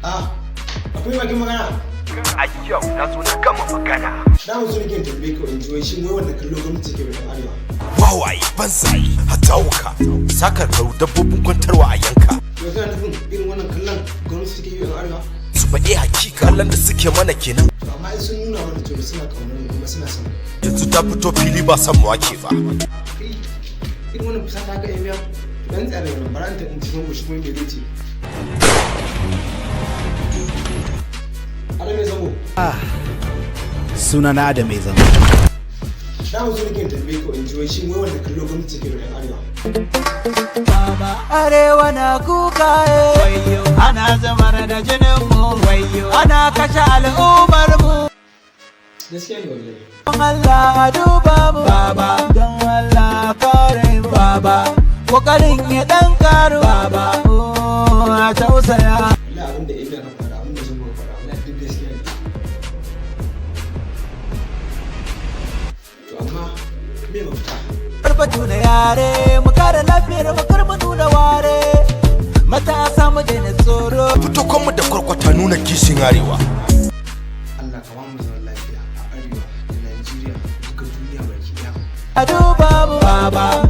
Ah, akwai bakin magana. A yau na zo na gama magana. Da mu zo nake tambaye ka in ji wai shin wai wanda kallo gwamnati ke bai arewa? Wawaye, banzaye, hatawuka, sakar karu, dabbobin kwantarwa a yanka. To, kana nufin irin wannan kallon gwamnati take yi wa arewa? Su faɗi hakika, kallon da suke mana kenan. To, amma in sun nuna mana cewa suna kaunar mu kuma suna son mu. Yanzu ta fito fili, ba san mu wake ba. Kai, irin wannan fusata haka ya biya dan tsare wannan baranta in cikin goshi kuma me zai ce? Adam mai zango. Suna na Adam mai zango. Da mu zo nake tambaye ka in ji wai shin wai wanda kallo gwamnati ke bai arewa? Baba, arewa na kuka, eh. Ana zamar da jinin mu, ana kashe al'ummar mu. Gaskiya ne wallahi. Don Allah a duba mu baba, don Allah kare mu baba, kokarin ya dan karu baba, oh, a tausaya. Wallahi abin da Emiya ka faɗa, abin da zango ka faɗa, wallahi duk gaskiya ne. To, amma me mafita? Barbatu da yare, mu kare lafiyar mu, kar mu nuna ware. Matasa, mu daina tsoro. Fito kanmu da kwarkwata, nuna kishin arewa. Allah ka ba mu zaman lafiya a arewa da Najeriya, duka duniya baki ɗaya. A duba mu baba.